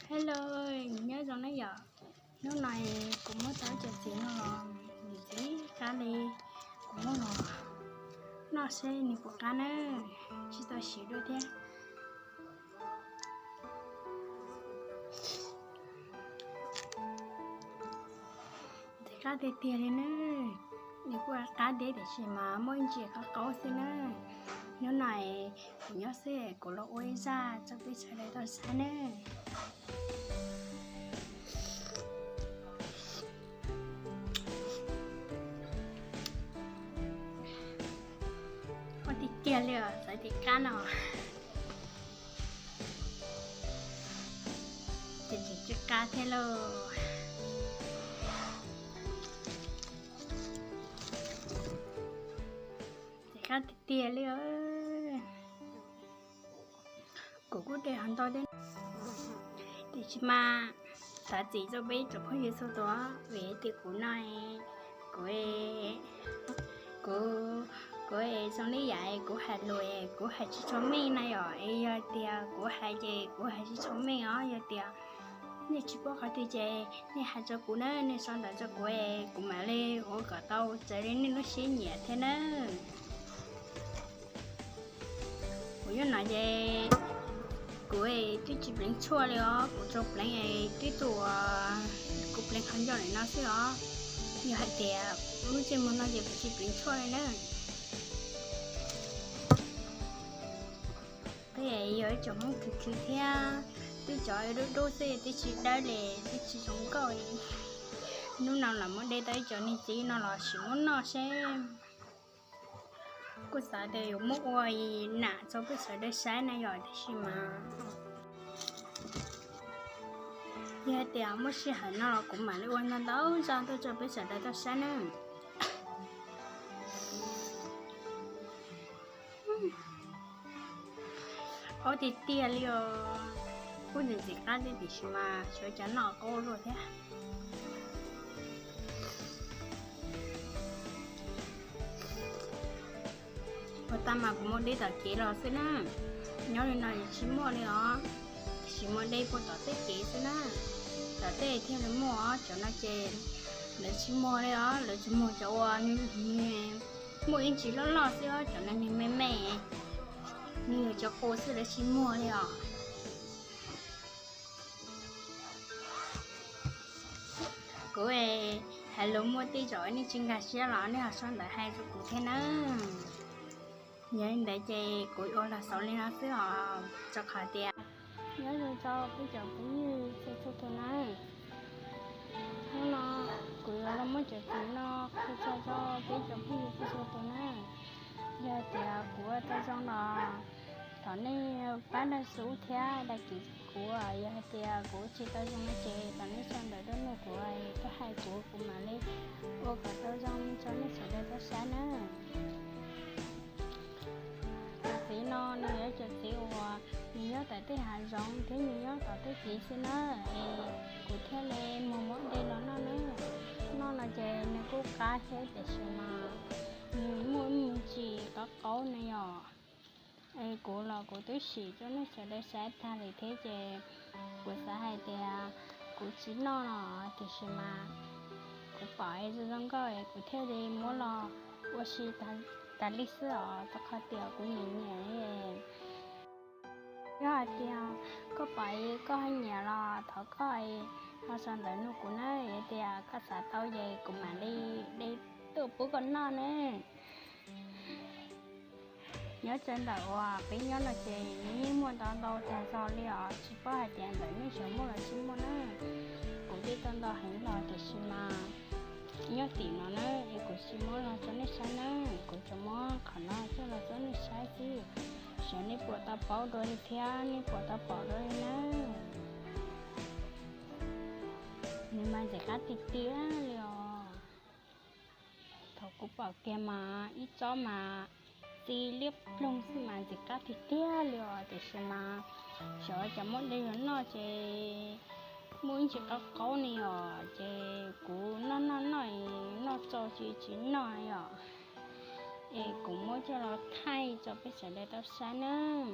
Hello, nyob zoo na yom. Hnub no kuv muab tau cov txiv no los, nws txiv qab li, kuv muab los noj seb nws puas qab na, tsis tau siv dua thiab. Ntxim qab tiag tiag li na. Nws kuj qab deb tiam sis mas muaj ntsis qab qaub xwb na. Hnub no kuv nyob xwb kuv los ua ib zaj rau peb sawv daws tau saib na. Qab tiag tiag li os, xav tias qab no ces tseem tsis qab thiab lauj. Ces qab tiag tiag li. Kuv kuj de hov ntau thiab, tiam sis mas thov txim rau peb tsoom phooj ywg txhua tus, vim tias kuv no, kuv, kuv, kuv zoo li yam kuv hais lus kuv hais tsis tshua meej na yom. Es yog tias kuv hais ces kuv hais tsis tshua meej os. Yog tias nej tsis paub qhov twg ces nej hais rau kuv na, nej sau ntawv rau kuv, kuv mam li ua kom tau raws li nej lub siab nyiam thiab na. Kuv nyob no ces kuv twb tsis pleev tshuaj li os, kuv tsuas pleev twb tus uas kuv pleev qhov ncauj li no xwb os. Yog hais tias lub ntsej muag no ces kuv tsis pleev tshuaj li na. Peb yog ib tsoom Hmoob khwv khwv thiab, twb cov dub dub xwb twb tsis dawb li, twb tsis zoo nkauj li. Hnub no los muab de tau ib co niag txiv no los sim muab noj seb. Kuj xav tias yuav muab ua nam rau peb sawv daws saib na yom, tiam sis mas yog hais tias muaj sij hawm no los kuv mam li ua ntau ntau zaj tuaj rau peb sawv daws tau saib na. Qab tiag tiag li os. Kuj ntxim ntxim qab thiab tiam sis mas xyov cas noj qaub luaj thiab. Puag ta mas kuv muab de tom kev los xwb na. Nyob li no tsis muaj li os, tiam sis muab de puag tom tej kev xwb na. Tom tej thiaj li muaj os, cov no ces lawv tsis muag li os, lawv tsis muag cov uas nws muaj ib ntsis loj loj xwb os, cov no nws me me, nws yog cov qus xwb lawv tsis muag li os. Kuv hais lus muaj tej zaum nej tsis nkag siab los nej ho sau ntawv hais rau kuv thiab nawb. Yog li ntawd ces kuv ua los xaus li no xwb os, rau qhov tias nyob zoo rau peb cov phooj ywg txhua txhua tus na. Hnub no kuv yuav los muab cov txiv no qhia tso rau peb cov phooj ywg txhua txhua tus na. Yog tias kuv ua tau zoo los thov nej pab dag sub thiab dag kiv kuv, yog hais tias kuv tsis tau zoo no ces thov nej sau ntawv tuaj nug kuv, tuaj hais kuv, kuv mam li ua kom tau zoo rau nej sawv daws tau saib na. Cov txiv no nws yog cov txiv uas nws nyob tom tej hav zoov thiab nws nyob tom tej kev xwb na, es kuv thiaj li mus muab de los noj na. Noj no ces nws kuj qab thiab tiam sis mas nws muaj ib me ntsis qab qaub na yom. Es kuv los kuv twb sim rau nej sawv daws saib tag li thiab ces kuv xav hais tias kuv tsis noj no, tiam sis mas kuv pom es zoo zoo nkauj es kuv thiaj li muab los ua si tas li xwb os, rau qhov tias kuv nyiam nyiam li. Yog hais tias koj pom es koj ho nyiam los thov koj ho sau ntawv nug kuv na, yog tias koj xav tau ces kuv mam li de tuaj pub koj noj ne. Nyob rau ntawm uas peb nyob no ces nws yeej muaj ntau ntau tag zog li os, tsis paub hais tias ntawm nej sawv muaj los tsis muaj na. Kuv de tau ntau heev los tiam sis mas nyob tim no na es kuv tsis muab los rau nej saib na, kuv tsuas muab qhov no coj los rau nej saib xwb. Xyov nej puas tau paub dua li thiab nej puas tau pom dua li na. Nws mas ntxim qab tiag tiag li os. Thaum kuv pom kiag mas ib tsob mas txi liab ploog xwb mas ntxim qab tiag tiag li os, tiam sis mas xyov cas muab de los noj ces muaj ib ntsis qab qaub ne os, ces kuv noj noj noj, noj tso tsis tsis noj os. Es kuv muab coj los thaij rau peb sawv daws tau saib nawb.